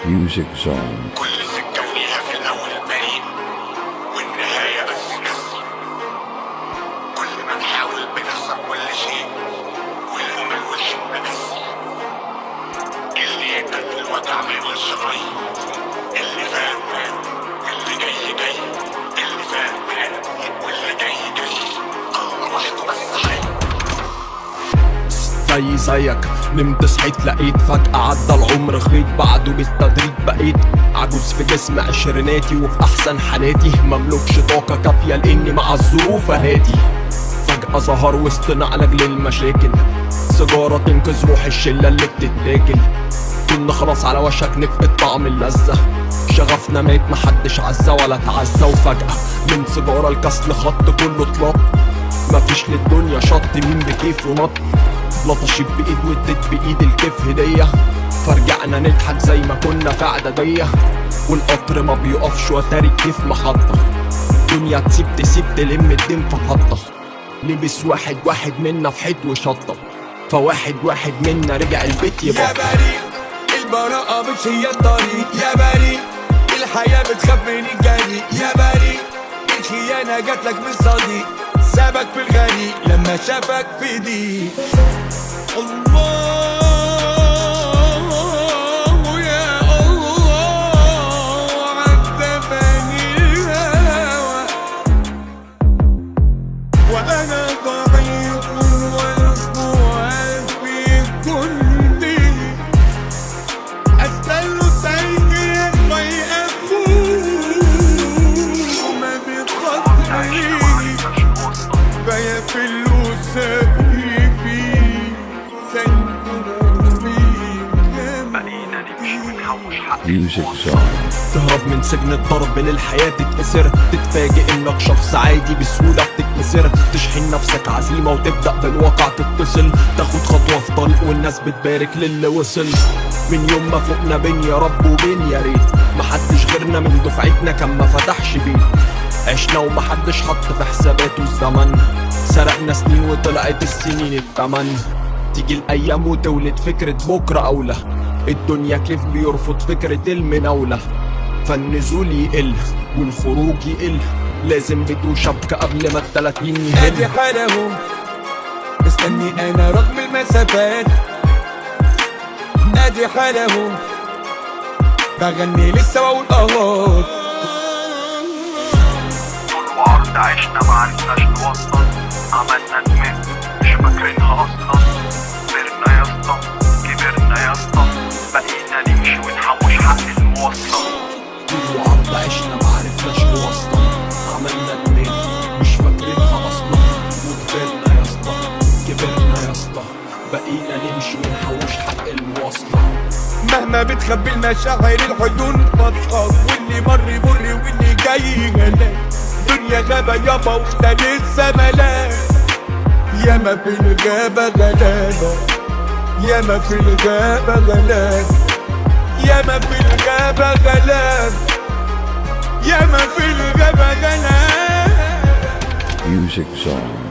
Music Zone. كل سكة وليها في الأول بريق والنهاية بس كسر. كل ما نحاول بنخسر كل شيء، والأمل والحلم بس. اللي يقبل في الوجع ما يقولش غي. اللي فات مات، اللي جاي جاي. اللي فات مات واللي جاي جاي. الله وحده بس حي. زي زيك نمت صحيت لقيت فجأة عدى العمر خيط بعده بالتدريج، بقيت عجوز في جسم عشريناتي وفي أحسن حالاتي، مملكش طاقة كافية لإني مع الظروف هادي. فجأة ظهر وسطنا علاج للمشاكل، سيجارة تنقذ روح الشلة اللي بتتاكل. كنا خلاص على وشك نفقد طعم اللذة، شغفنا مات، محدش عزة ولا اتعزى. وفجأة من سيجارة الكسل خط كله اتلط، مفيش للدنيا شط، مين بكيفه نط. لطشت بايد واديت بايد الكيف هدية، فرجعنا نضحك زي ما كنا في اعدادية. والقطر ما بيقفش وتاري الكيف محطة، الدنيا تسيب تسيب تلم الدين في حطة. لبس واحد واحد منا في حيط وشطة، فواحد واحد منا رجع البيت يا يبقى بريء، البراءة مش هي الطريق. يا بريء، الحياة بتخاف من الجريء. يا بريء، الخيانة جاتلك من صديق سابك في الغريق لما شافك في ضيق. الله يا الله عذبني الهوى وأنا ضعيف والفؤاد في كندي، أسأل سيدي ويقوم بقدري فيفل سيفي سيف. بقينا نمشي ونحوش حق Music Zone. تهرب من سجن الضرب للحياة تتأسر، تتفاجئ انك شخص عادي بسهولة بتتكسر. تشحن نفسك عزيمة وتبدأ بالواقع تتصل، تاخد خطوة في طريق والناس بتبارك للي وصل. من يوم ما فوقنا بين يا رب وبين يا ريت، محدش غيرنا من دفعتنا كان ما فتحش بيت. عشنا ومحدش حط في حساباته الزمن، سرقنا سنين وطلعت السنين التمن. تيجي الايام وتولد فكرة بكرة اولى، الدنيا كيف بيرفض فكرة المناولة. فالنزول يقل والخروج يقل، لازم بيت وشبكة قبل ما التلاتين ادي يهل. حالهم مستني انا رغم المسافات، ادي حالهم بغني لسه واقول اهات. طول وعرض عشنا معرفناش نوصل، عملنا دماغ مش فاكرينها اصلا. كبرنا يا اسطى، كبرنا يا اسطى، بقينا نمشي ونحوش حق المواصلة. طول وعرض عشنا معرفناش نوصل، عملنا دماغ مش فاكرينها اصلا. وكبرنا يا اسطى، كبرنا يا اسطى، بقينا نمشي ونحوش حق المواصلة. مهما بتخبي المشاعر الحدود فضحك، واللي مر مر واللي جاي غلا. دنيا غابة يابا وانت لسه ملاك. ياما في الغابة غلابة، ياما في الغابة غلابة، ياما في الغابة غلابة، ياما في الغابة غلابة. Music Zone.